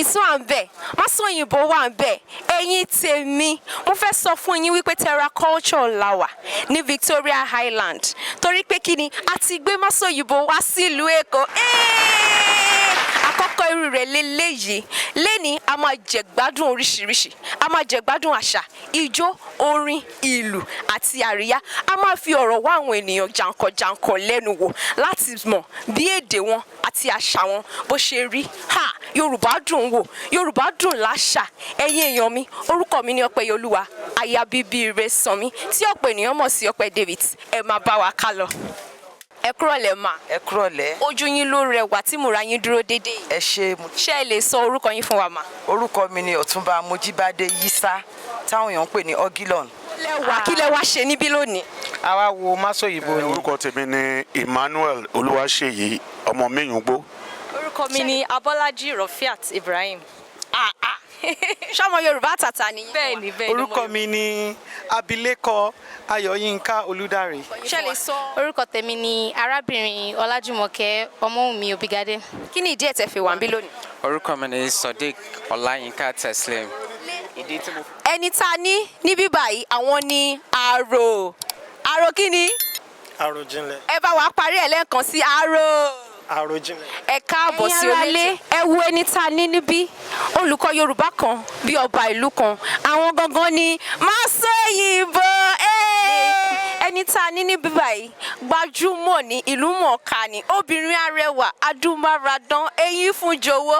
Davis wà ń bẹ̀, Másòyìnbó wà ń bẹ̀. Ẹ̀yin tèmi, mo fẹ́ sọ fún yín wípé Terra Kulture la wà ní Victoria Island, torí pé kí ni, a ti gbé Másòyìnbó wá sílùú Èkó. Ẹ́ẹ̀! Àkọ́kọ́ irú rẹ̀ leléyìí. Lẹ́ni a máa jẹ̀gbádùn oríṣiríṣi, a máa jẹ̀gbádùn àṣà, ijó, orin, ìlù àti àríyá. A máa fi ọ̀rọ̀ wá àwọn ènìyàn jàǹkànjàǹkàn lẹ́nu wò láti mọ̀ bí èdè wọn àti àṣà wọn bó ṣe rí. Ha! Yorùbá dùn wò, Yorùbá dùn láṣà. Ẹ̀yin èèyàn mi, orúkọ mi ní Ọpẹ́yẹolúwa, aya bíbí ire Sanmi, tí ọ̀pọ̀ ènìyàn mọ̀ sí Ọpẹ́ David. Ẹ máa bá wa ká lọ. Ẹ kúrọ̀lẹ́ mà. Ẹ kúrọ̀lẹ́. Ojú yín ló rẹwà tí mùrà yín dúró déédéé yìí. Ẹ ṣe. Ṣé ẹ lè sọ orúkọ yín fún wa mà? Orúkọ mi ni Ọ̀túnba Mojíbádé Yísà, táwọn èèyàn ń pè ní Ọgílọ̀n. Lẹ́wà, kí lẹ wá ṣe níbí lónìí? Àwa wo Másòyìnbó ni. Orúkọ tèmi ni Emmanuel Olúwaṣeyì ọmọ Mẹ́yìngbó. Orúkọ mi ni Abọ́lájí Rafiat Ibrahim. Ah, ah. Ṣọmọ Yorùbá tàtà ni yín? Bẹ́ẹ̀ni. Orúkọ mi ni abilékọ Ayọ̀yínká Olúdáre. Ṣé lè sọ? Orúkọ tèmi ni arábìnrin Ọlájúmọ̀kẹ́ Ọmọ́wùnmí Òbígadé. Kí ni ìdí ẹ̀ tẹ́ fi wà níbí lónìí? Orúkọ mi ni Sodiq Ọláyínká Teslim. Ìdí tí mo Ẹni tá a ní níbí báyìí, àwọn ni àrò. Àrò kí ni? Àròjinlẹ̀. Ẹ bá wa parí ẹ̀ lẹ́ẹ̀kan sí, àrò. Àròjinlẹ̀. Ẹ káàbọ̀ sí orílẹ̀. Ẹ wo ẹni tá a ní níbí, olùkọ́ Yorùbá kan bí ọba ìlú kan, àwọn gangan ni Másòyìnbó. Ẹni tá a ní níbí báyìí, gbajúmọ̀ ní ìlú mọ̀ọ́ká ni, obìnrin arẹwà adúmáradán, eyín fún jowó,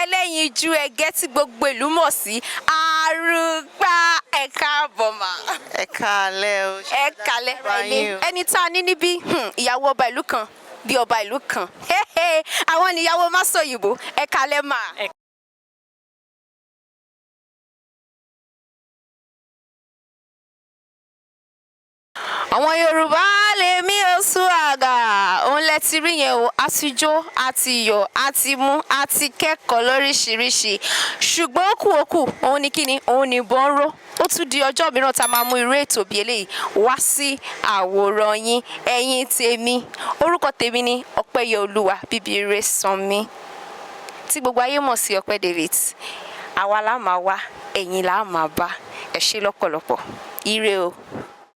ẹlẹ́yinjú ẹgẹ́, tí gbogbo ìlú mọ̀ sí Arúgbá. Ẹ káàbọ̀ mà. Ẹ káalẹ́ o. Ẹ kalẹ̀. Báyìí o. Ẹni tá a ní níbí, ìyàwó ọba ìlú kan bí ọba ìlú kan, àwọn níyàwó Másòyìnbó. Ẹ kalẹ̀ mà. Àwọn Yorùbá lèmi ò sún àgà òun lẹ ti rí yẹn o. A ti jó, a ti yọ̀, a ti mú, a ti kẹ́kọ̀ọ́ lóríṣiríṣi, ṣùgbọ́n ó kù, ó kù, òun ni kíni, òun ni ìbọn ń ró. Ó tún di ọjọ́ mìíràn tá a máa mú irú ètò bíi eléyìí wá sí àwòrán yín. Ẹ̀yin tèmi, orúkọ tèmi ni Ọpẹ́yẹolúwa Bíbíire Sanmi, tí gbogbo ayé mọ̀ sí Ọpẹ́ David. Àwa la máa wá, ẹ̀yin la máa bá. Ẹ ṣé lọ́pọ̀lọpọ̀. Ire o.